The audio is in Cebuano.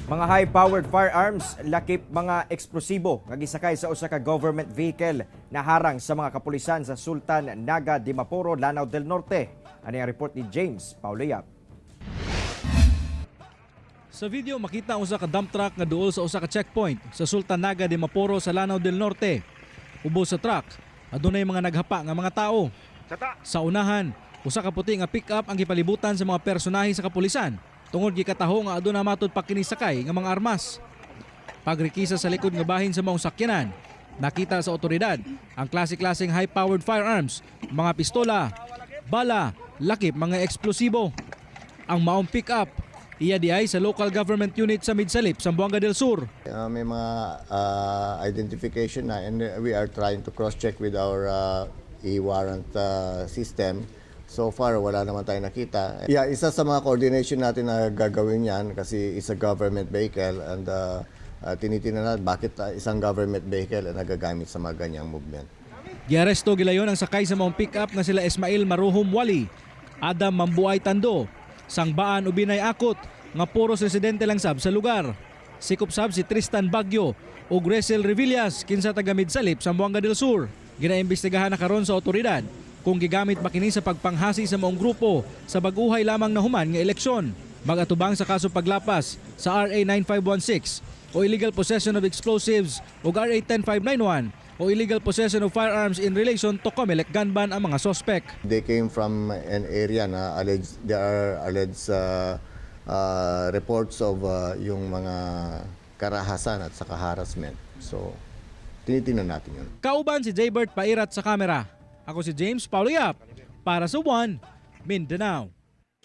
Mga high-powered firearms, lakip mga eksplosibo nga gisakay sa usa ka government vehicle na harang sa mga kapulisan sa Sultan Naga Dimaporo, Lanao del Norte. Ani ang report ni James Paulo Yap. Sa video, makita ang usa ka dump truck nga duol sa usa ka checkpoint sa Sultan Naga Dimaporo sa Lanao del Norte. Ubos sa truck, adunay mga naghapa nga mga tao. Sa unahan, usa ka puti nga pick-up ang gipalibutan sa mga personahe sa kapulisan tungod gikataho nga aduna matud pa kini sakay nga mga armas. Pagrikisa sa likod nga bahin sa maong sakyanan, nakita sa otoridad ang klase-klaseng high-powered firearms, mga pistola, bala, lakip mga eksplosibo. Ang maong pick-up, iya diay sa local government unit sa Midsalip, Zamboanga del Sur. May mga identification na and we are trying to cross-check with our e-warrant system. So far, wala naman tayo nakita. Yeah, isa sa mga coordination natin na gagawin yan kasi it's a government vehicle and tinitingnan natin bakit isang government vehicle ang nagagamit sa mga ganyang movement. Giaresto gilayon ang sakay sa maong pick-up nga sila Ismail Maruhum Wali, Adam Mambuay Tando, Sangbaan Ubinay Akot, nga puros residente lang sab sa lugar. Sikop sab si Tristan Bagyo ug Resel Revillas, kinsa taga Midsalip, Zamboanga del Sur. Ginaimbestigahan na karon sa otoridad kung gigamit ba kini sa pagpanghasi sa maong grupo sa bag-ohay lamang nahuman nga eleksyon. Magatubang sa kaso paglapas sa RA 9516 o illegal possession of explosives o RA 10591 o illegal possession of firearms in relation to COMELEC gun ban ang mga sospek. They came from an area na alleged, there are alleged reports of yung mga karahasan at saka harassment. So, tinitingnan natin yun. Kauban si Jaybert Pairat sa kamera. Ako si James Paulo Yap para sa One Mindanao.